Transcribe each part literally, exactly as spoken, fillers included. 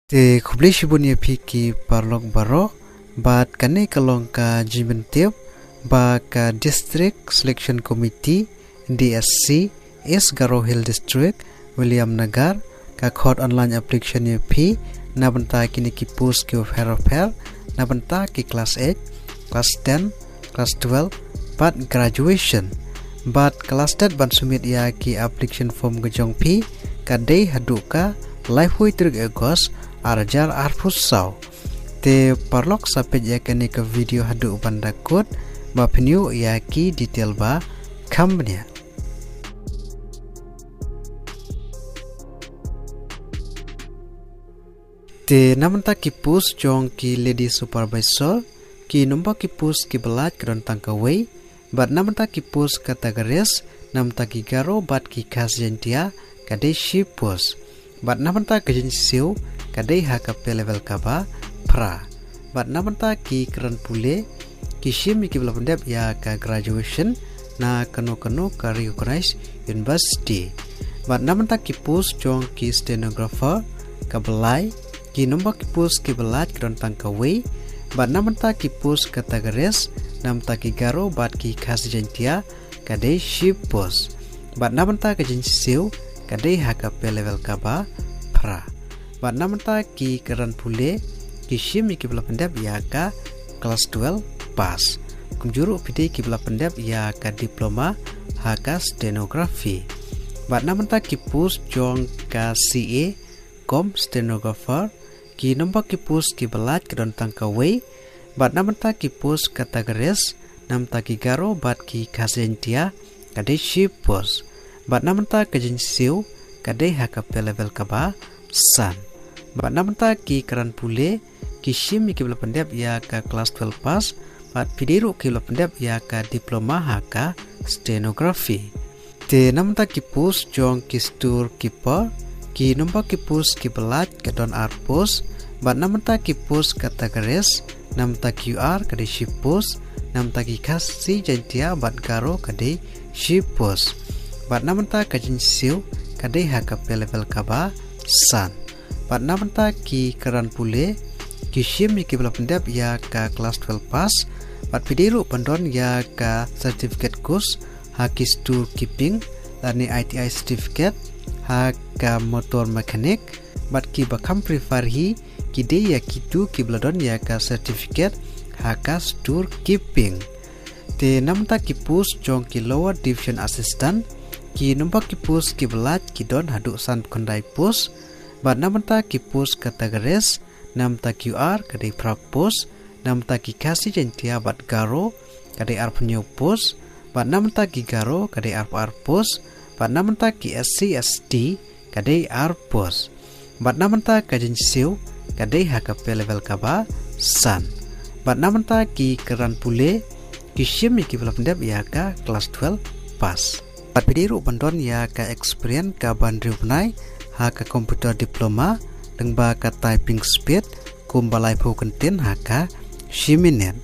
Te khublei shibun ïa phi ki paralok baroh, bad kane ka long ka jingpyntip ba ka District Selection Committee, D S C, East Garo Hill District, Williamnagar, ka khot online application ïa phi na bynta kine ki post ki bapher bapher, na bynta ki class eight, class ten, class twelve, bad graduation. Bad ka last date ban submit ïa ki application form ka jong phi ka dei haduh ka laiphew tarik August, ar hajar arphew saw. Te paralok sa peit ïa kane ka video haduh ban da kut ba phin ïoh ïa ki detail ba kham bniah. Te na bynta ki post jong ki lady supervisor, ki number ki post ki ba lait ka don tang kawei, bad na bynta ki post categories, na bynta ki Garo bad ki Khasi Jaiñtia, ka dei shi post. Bad na bynta ka jingsiew ka dei ha ka pay level kaba phra. Bad na bynta ki kyrdan pule, ki shim ïa ki ba la pyndep ïa ka graduation na kano kano ka recognized university. Bad na bynta ki post jong ki stenographer, kaba lai, ki number ki post ki ba lait ka don tang kawei, bad na bynta ki post categories, na bynta ki Garo bad ki Khasi Jaiñtia, ka dei shi post. Bad na bynta ka jingsiew ka dei ha ka pay level kaba phra. Bad na bynta ki kyrdan pule, ki shim ïa ki ba la pyndep ïa ka class twelve pass. Kumjuh ruh phi dei ki ba la pyndep ïa ka diploma ha ka stenography. Bad na bynta ki post jong ka C A cum stenographer, ki number ki post ki ba lait ka don tang kawei, bad na bynta ki post categories, na bynta ki Garo bad ki Khasi Jaiñtia, ka dei shi post. Bad na bynta ka jingsiew ka dei ha ka pay level kaba san. Bad na bynta ki kyrdan pule, ki shim ïa ki ba la pyndep ïa ka class twelve pass, bad phi dei ruh ki ba la pyndep ïa ka diploma ha ka stenography. Te na bynta ki post jong ki storekeeper, ki number ki post ki ba lait ka don ar post, bad na bynta ki post categories, na bynta ki Q R ka dei shi post, na bynta ki Khasi Jaiñtia bad Garo ka dei shi post. Bad na bynta ka jingsiew ka dei ha ka pay level kaba san. Bad na bynta ki kyrdan pule, ki shim ïa ki ba la pyndep ïa ka class twelve pass, bad phi dei ruh ban don ïa ka certificate course ha ki storekeeping, lane I T I certificate ha ka motor mechanic, bad ki ba kham prefer hi, ki dei ïa kitu ki ba la don ïa ka certificate ha ka storekeeping. Te na bynta ki post jong ki lower division assistant, ki number ki post ki ba lait ki don haduh san khyndai post, bad na bynta ki post categories, na bynta Q R ka dei phra post, na bynta ki Khasi Jaiñtia bad Garo ka dei arphew hynñiew post, bad na bynta ki Garo ka dei arphew ar post, bad na bynta ki S C S T ka dei ar post. Bad na bynta ka jingsiew ka dei ha ka pay level kaba san. Bad na bynta ki kyrdan pule, ki shim ïa ki ba la pyndep ïa ka class twelve pass. Bad phi dei ruh ban don ïa ka experience kaba hynriew bnai ha ka computer diploma, lyngba ka typing speed kumba laiphew kyntien ha ka shi minit.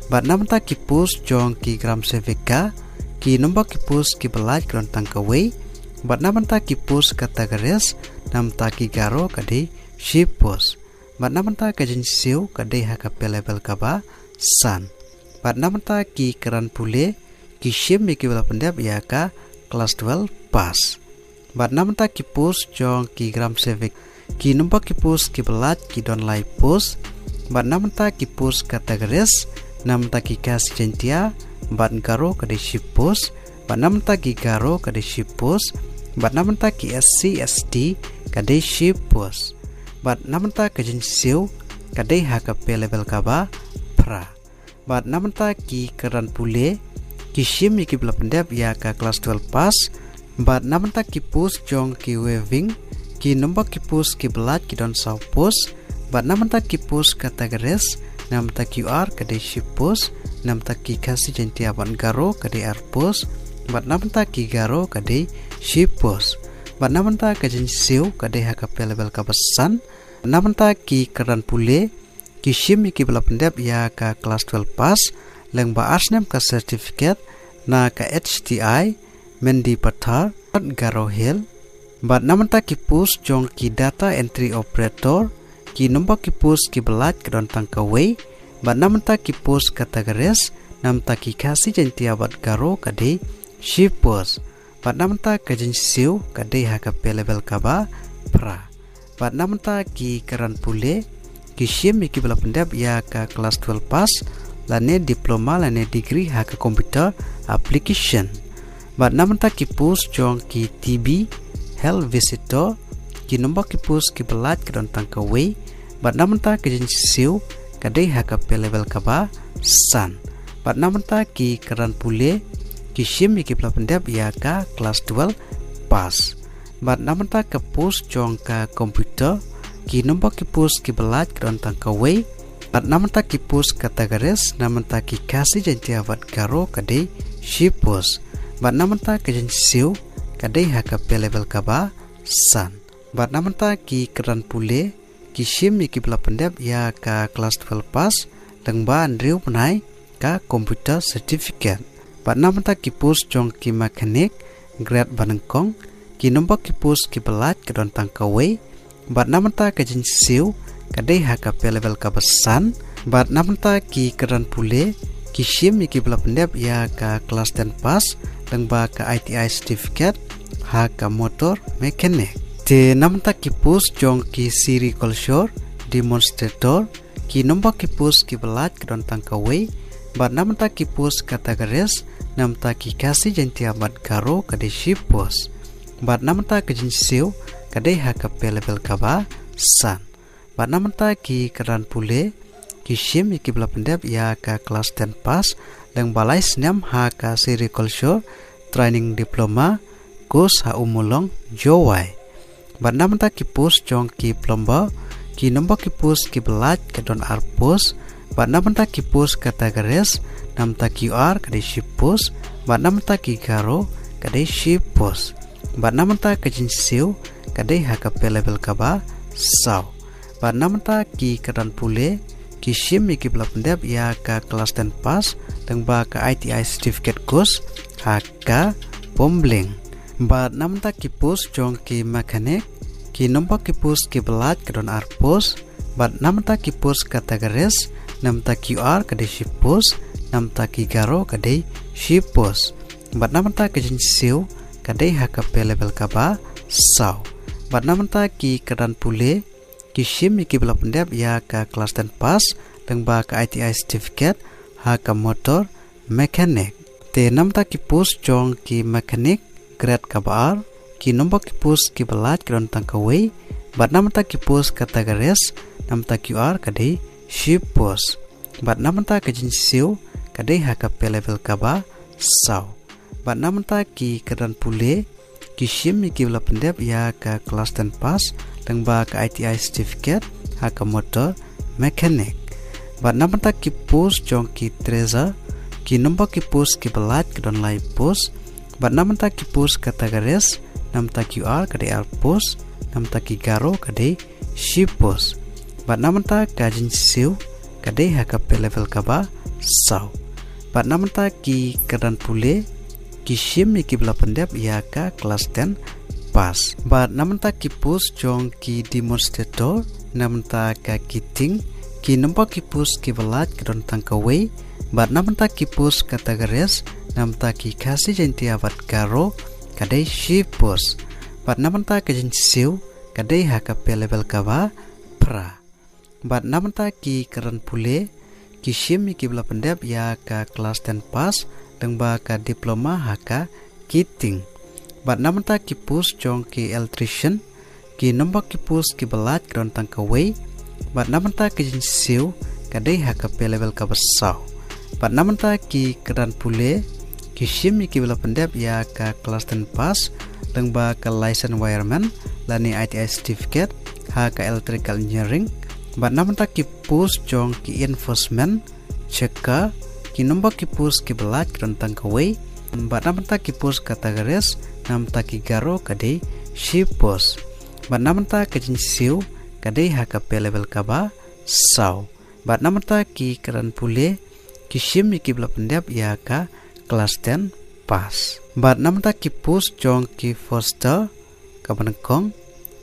Bad na bynta ki post jong ki gram sevika, ki number ki post ki ba lait ka don tang kawei, bad na bynta ki post categories, na bynta ki Garo ka dei shi post. Bad na bynta ka jingsiew ka dei ha ka pay level kaba san. Bad na bynta ki kyrdan pule, ki shim ïa ki ba la pyndep ïa ka class twelve pass. Bad na bynta ki post jong ki gram sevik, ki number ki post ki ba lait ki don lai post. Bad na bynta ki post categories, na bynta ki Khasi Jaiñtia bad Garo ka dei shi post. Bad na bynta ki Garo ka dei shi post. Bad na bynta ki S C S T ka dei shi post. Bad na bynta ka jingsiew ka dei ha ka pay level kaba phra. Bad na bynta ki kyrdan pule, ki shim ïa ki ba la pyndep ïa ka class twelve pass. Bad na bynta ki post jong ki weaving, ki number ki post ki ba lait ki don saw post. Bad na bynta ki post categories, na bynta ki Q R ka dei shi post, na bynta ki Khasi Jaiñtia bad Garo ka dei ar post. Bad na bynta ki Garo ka dei shi post. Bad na bynta ka jingsiew ka dei ha ka pay level kaba san. Na bynta ki kyrdan pule, ki shim ïa ki ba la pyndep ïa ka class twelve pass, lyngba ar snem ka certificate na ka H T I, Mendipathar, Garo Hills. Bad na bynta ki post jong ki data entry operator, ki nombor ki post ki ba lait ka don tang kawei, bad na bynta ki post categories, na bynta ki Khasi, Jaintia bad Garo ka dei shi post. Bad na bynta ka jingsiew ka dei ha ka pay level kaba phra. Bad na bynta ki kyrdan pule, ki shim ïa ki ba la pyndep ïa ka class twelve pass lane diploma lane degree ha ka computer application. Bad na bynta ki post jong ki T B health visitor, ki nombor ki post ki ba lait ka don tang kawei. Bad na bynta ka jingsiew ka dei ha ka pay level kaba san. Bad na bynta ki kyrdan pule, ki shim ïa ki ba la pyndep ïa ka class twelve pass. Bad na bynta ka post jong ka computer, ki nombor ki post ki ba lait ka don tang kawei. Bad na bynta ki post categories, na bynta ki Khasi, Jaintia bad Garo ka dei shi post. Bad na bynta ka jingsiew ka dei ha ka pay level kaba san. Bad na bynta ki kyrdan pule, ki shim ïa ki ba la pyndep ïa ka class twelve pass lyngba hynriew bnai ka computer certificate. Bad na bynta ki post jong ki mechanic grade ba nyngkong, ki nombor ki post ki ba lait ka don tang kawei. Bad na bynta ka jingsiew ka dei ha ka pay level kaba san. Bad na bynta ki kyrdan pule, ki shim ïa ki ba la pyndep ïa ka class ten pass lyngba ka I T I certificate ha ka motor mechanic. Te na bynta ki post jong ki sericulture demonstrator, ki nombor ki post ki ba lait ka don tang kawei. Bad na bynta ki post categories, na bynta ki Khasi, Jaintia bad Garo ka dei shi post. Bad na bynta ka jingsiew ka dei ha ka pay level kaba san. Bad na bynta ki kyrdan pule, ki shim ïa ki ba la pyndep ïa ka class ten pass lyngba lai snem ha ka sericulture training diploma course ha Ummulong, Jowai. Bad na bynta ki post jong ki plumber, ki nombor ki post ki ba lait ka don ar post. Bad na bynta ki post categories, na bynta ki U R ka dei shi post. Bad na bynta ki Garo ka dei shi post. Bad na bynta ka jingsiew ka dei ha ka pay level kaba saw. Bad na bynta ki kyrdan pule, ki shim ïa ki ba la pyndep ïa ka class ten pass lyngba ka I T I certificate course ha ka Pumbleng. Bad na bynta ki post jong ki mechanic, ki nombor ki post ki ba lait ka don ar post. Bad na bynta ki post categories, na bynta ki U R ka dei shi post, na bynta ki Garo ka dei shi post. Bad na bynta ka jingsiew ka dei ha ka pay level kaba saw. Bad na bynta ki kyrdan pule, ki shim ïa ki ba la pyndep ïa ka class ten pass lyngba ka I T I certificate ha ka motor mechanic. Te na bynta ki post jong ki mechanic grade kaba ar, ki nombor ki post ki ba lait ka don tang kawei. Bad na bynta ki post categories, na bynta ki U R ka dei shi post. Bad na bynta ka jingsiew ka dei ha ka pay level kaba saw. Bad na bynta ki kyrdan pule, ki shim ïa ki ba la pyndep ïa ka class ten pass lyngba ka I T I certificate ha ka motor mechanic. Bad na bynta ki post jong ki treasurer, ki nombor ki post ki ba lait ka don lai post. Bad na bynta ki post categories, na bynta ki U R ka dei ar post, na bynta ki Garo ka dei shi post. Bad na bynta ka jingsiew ka dei ha ka pay level kaba saw. Bad na bynta ki kyrdan pule, ki shim ïa ki ba la pyndep ïa ka class ten pass. Bad na bynta ki post jong ki demonstrator, na bynta ka kitting, ki nombor ki post ki ba lait ka don tang kawei. Bad na bynta ki post categories, na bynta ki Khasi, Jaintia bad Garo ka dei shi post. Bad na bynta ka jingsiew ka dei ha ka pay level kaba phra. Bad na bynta ki kyrdan pule, ki shim ïa ki ba la pyndep ïa ka class ten pass lyngba ka diploma ha ka kitting. Bad na bynta ki post jong ki electrician, ki nombor ki post ki ba lait ka don tang kawei. Bad na bynta ka jingsiew ka dei ha ka pay level kaba saw. Bad na bynta ki kyrdan pule, ki shim ïa ki ba la pyndep ïa ka class ten pass lyngba ka licensed wireman lane I T I certificate ha ka electrical engineering. Bad na bynta ki post jong ki enforcement checker, ki nombor ki post ki ba lait ka don tang kawei. Bad na bynta ki post categories, na bynta ki Garo ka dei shi post. Bad na bynta ka jingsiew ka dei ha ka pay level kaba saw. Bad na bynta ki kyrdan pule, ki shim ïa ki ba la pyndep ïa ka class ten pass. Bad na bynta ki post jong ki foster kaba nyngkong,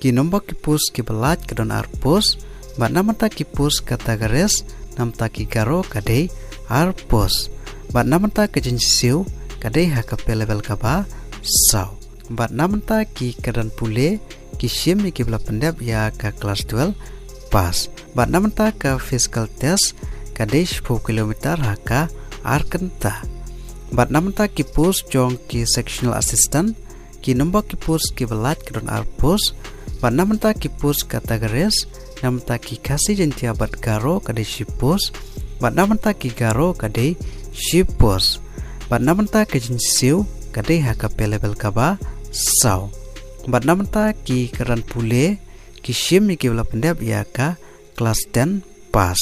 ki nombor ki post ki ba lait ka don ar post. Bad na bynta ki post categories, na bynta ki Garo ka dei ar post. Bad na bynta ka jingsiew ka dei ha ka pay level kaba saw. Bad na bynta ki kyrdan pule, ki shim ïa kiba la pyndep ïa ka class twelve pass. Bad na bynta ka physical test ka dei shiphew kilometer ha ka ar kynta. Bad na bynta ki post jong ki sectional assistant, ki number ki post kiba lait ka don ar post. Bad na bynta ki post categories, na bynta ki Khasi, Jaintia bad Garo ka dei shi post. Bad na bynta ki Garo ka dei shi post. Bad na bynta ka jingsiew ka dei ha ka pay level kaba saw. Bad na bynta ki kyrdan pule, ki shim ïa kiba la pyndep ïa ka class ten pass.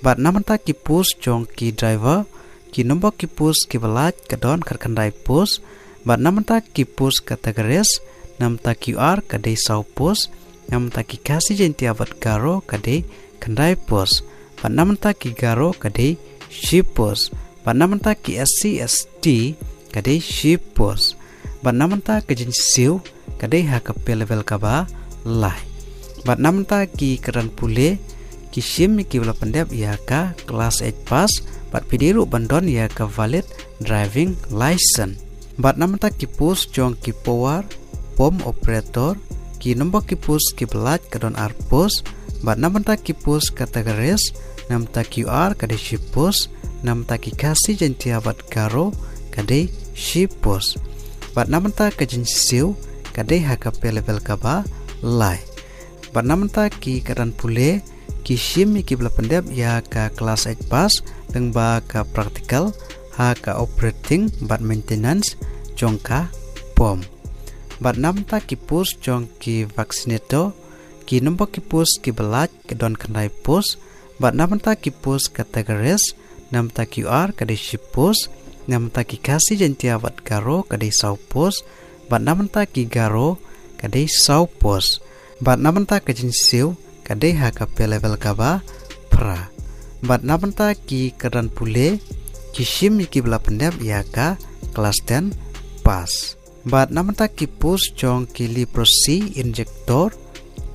Bad na bynta ki post jong ki driver, ki number ki post kiba lait ka don khatkhyndai post. Bad na bynta ki post categories, na bynta ki U R ka dei saw post. Na bynta ki Khasi, Jaintia bad Garo ka dei khyndai post. Bad na bynta ki Garo ka dei shi post. Bad na bynta ki S C S T ka dei shi post. Bad na bynta ka jingsiew ka dei ha ka pay level kaba lai. Bad na bynta ki kyrdan pule, ki shim ïa kiba la pyndep ïa ka class eight pass, bad phi dei ruh ban don ïa ka valid driving license. Bad na bynta ki post jong ki power pump operator, ki number ki post kiba lait ka don ar post. Bad na bynta ki post categories, na bynta ki U R ka dei shi post. Na bynta ki Khasi, Jaintia bad Garo ka dei shi post. Bad na bynta ka jingsiew ka dei ha ka pay level kaba lai. Bad na bynta ki kyrdan pule, ki shim ïa kiba la pyndep ïa ka class eight pass lyngba ka practical ha ka operating bad maintenance jong ka pump. Bad na bynta ki post jong ki vaccinator, ki number ki post kiba lait ka don khyndai post. Bad na bynta ki post categories, na bynta ki U R ka dei shi post. Na bynta ki Khasi, Jaintia bad Garo ka dei saw post. Bad na bynta ki Garo ka dei saw post. Bad na bynta ka jingsiew ka dei ha ka pay level kaba phra. Bad na bynta ki kyrdan pule, ki shim ïa kiba la pyndep ïa ka class ten pass. Bad na bynta ki post jong ki leprosy injector,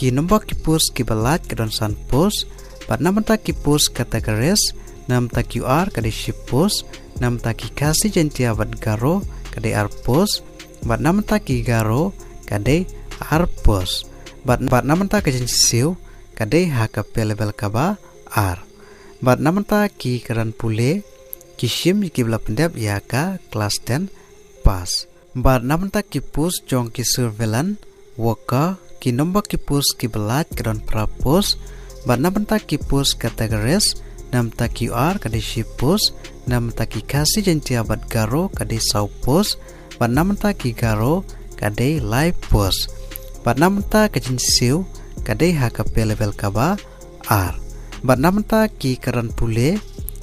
ki number ki post kiba lait ka don san post. Bad na bynta ki post categories, na bynta ki U R ka dei shi post. Na bynta ki Khasi, Jaintia bad Garo ka dei ar post. Bad na bynta ki Garo ka dei ar post. Bad, bad na bynta ka jingsiew ka dei ha ka pay level kaba ar. Bad na bynta ki kyrdan pule, ki shim ïa kiba la pyndep ïa ka class ten pass. Bad na bynta ki post jong ki surveillance worker, ki number ki post kiba lait ka don phra post. Bad na bynta ki post categories, na bynta ki U R ka dei shi post. Na bynta ki Khasi, Jaintia bad Garo ka dei saw post. Bad na bynta ki Garo ka dei lai post. Bad na bynta ka jingsiew ka dei ha ka pay level kaba ar. Bad na bynta ki kyrdan pule,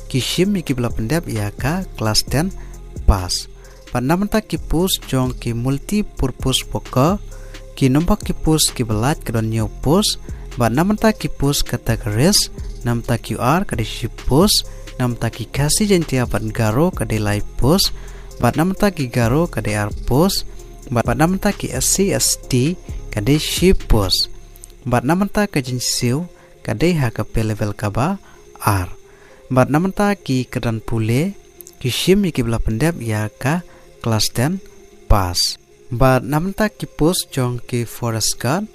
ki shim ïa kiba la pyndep ïa ka class ten pass. Bad na bynta ki post jong ki multi purpose worker, ki number ki post kiba lait ka don hynñiew post. Bad na bynta ki post categories, na bynta ki U R ka dei shi post. Na bynta ki Khasi, Jaintia bad Garo ka dei lai post. Bad na bynta ki Garo ka dei ar post. Bad, bad na bynta ki S C S T ka dei shi post. Bad na bynta ka jingsiew ka dei ha ka pay level kaba ar. Bad na bynta ki kyrdan pule, ki shim ïa kiba la pyndep ïa ka class ten pass. Bad na bynta ki post jong ki forest guard,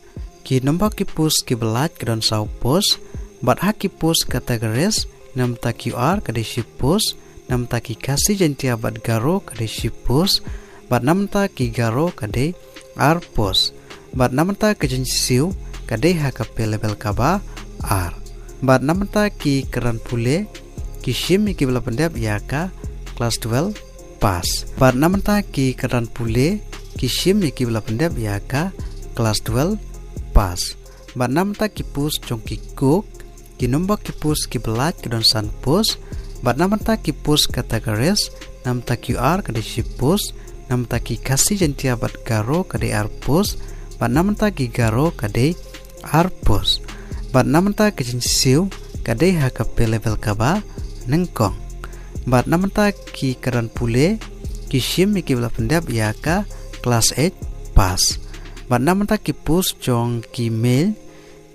ki number ki post kiba lait ka don saw post. Bad ha ki post categories, na bynta ki U R ka dei shi post. Na bynta ki Khasi, Jaintia bad Garo ka dei shi post. Bad na bynta ki Garo ka dei ar post. Bad na bynta ka jingsiew ka dei ha ka pay level kaba ar. Bad na bynta ki kyrdan pule, ki shim ïa kiba la pyndep ïa ka class twelve pass. Bad na bynta ki kyrdan pule, ki shim ïa kiba la pyndep ïa ka class twelve pass. Bad na bynta ki post jong ki cook, ki number ki post kiba lait ka don san post. Bad na bynta ki post categories, na bynta ki U R ka dei shi post. Na bynta ki Khasi, Jaintia bad Garo ka dei ar post. Bad na bynta ki Garo ka dei ar post. Bad na bynta ka jingsiew ka dei ha ka pay level kaba nyngkong. Bad na bynta ki kyrdan pule, ki shim ïa kiba la pyndep ïa ka class eight pass. Bad na bynta ki post jong ki male,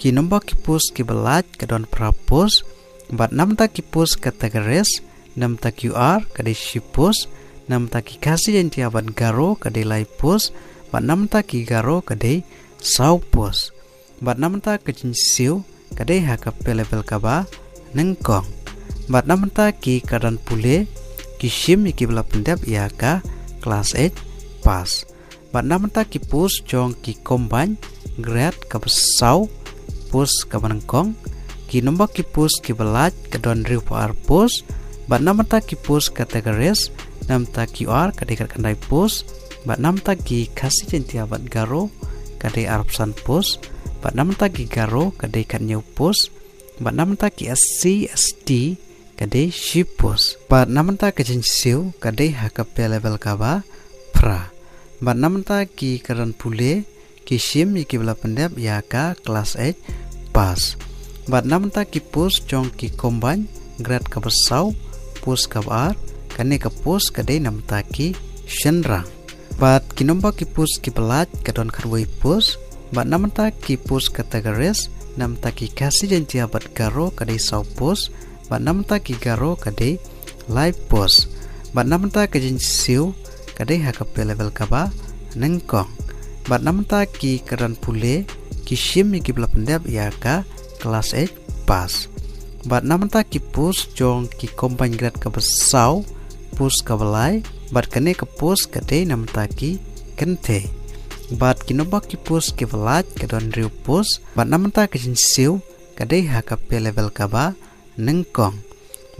Ki nombor ki post ki ba lait ka don phra post, bad namta ki post categories, namta ki U R ka dei shi post, namta ki Khasi Jaintia bad Garo ka dei lai post, bad namta ki Garo ka dei saw post. Bad namta ka jingsiew ka dei ha ka pay level ka ba nyngkong. Bad namta ki kyrdan pule ki shim ïa ki ba la pyndep ïa ka class eight pass. Bad namta ki post jong ki combine grade ka ba saw post ka ba nyngkong. Ki nombor ki post ki ba lait ka don hynriewphew ar post. Bad namta ki post categories, namta ki U R ka dei khatkhyndai post. Bad namta ki Khasi Jaintia bad Garo ka dei arphew san post. Bad namta ki Garo ka dei khathynñiew post. Bad namta ki S C S T ka dei shi post. Bad namta ka jingsiew ka dei ha ka pay level ka ba phra. Bad namta ki kyrdan pule ki shim ïa ki ba la pyndep ïa ka class eight pass. Bad namta ki post jong ki combine grade ka ba saw, post ka ba ar, kane ka post ka dei namta ki shynrang. Bad ki nombor ki post ki ba lait ka don khatwei post. Bad namta ki post categories, namta ki Khasi Jaintia bad Garo ka dei saw post. Bad namta ki Garo ka dei lai post. Bad namta ka jingsiew ka dei ha ka pay level ka ba nyngkong. Bad namta ki kyrdan pule ki shim ïa ki ba la pyndep ïa ka class eight pass. Bad namta ki post jong ki combine grade ka ba saw, post ka ba lai, bad kane ka post ka dei namta ki kynthei. Bad ki nombor ki post ki ba lait ka don hynriew post, bad namta ka jingsiew ka dei ha ka pay level ka ba nyngkong.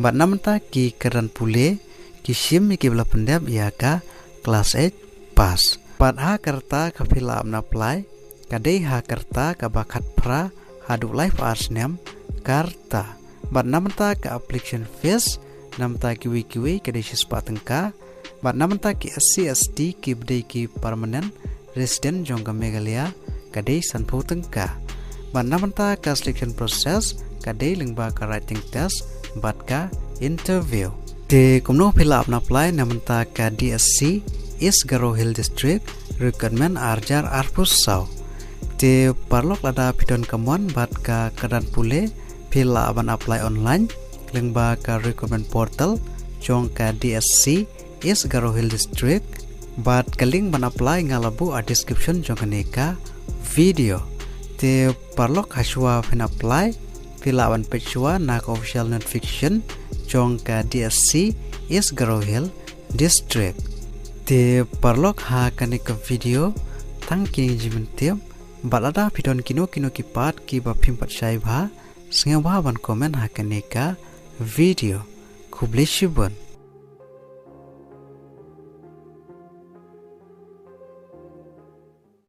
Bad namta ki kyrdan pule ki shim ïa ki ba la pyndep ïa ka class eight pass. Bad ha ka rta ka phi lah ban apply ka dei ha ka rta ka ba khatphra haduh laiphew ar snem ka rta. Bad namta ka application fees, namta kiwei kiwei ka dei shispah tyngka. Bad namta ki S C S T ki ba dei ki permanent resident jong ka Meghalaya ka dei sanphew tyngka. Bad namta ka selection process ka dei lyngba ka writing test bad ka interview. Te kumno phi lah ban apply namta ka D S C East Garo Hill District, recruitment arjar arphew saw. Te paralok lada phi don ka mon bad ka kyrdan pule phi lah ban apply online lyngba ka recruitment portal jong ka D S C East Garo Hill District. Bad ka link ban apply nga la buh ha description jong kane ka video. Te paralok ha shuwa phin apply phi lah ban peit shuwa na ka official notification jong ka D S C East Garo Hill District. Te paralok ha kane ka video tang kine ki jingpyntip. Bad lada phi don kino kino ki pat ki ba phim pat shai bha, sngewbha ban comment ha kane ka video. Khublei shibun.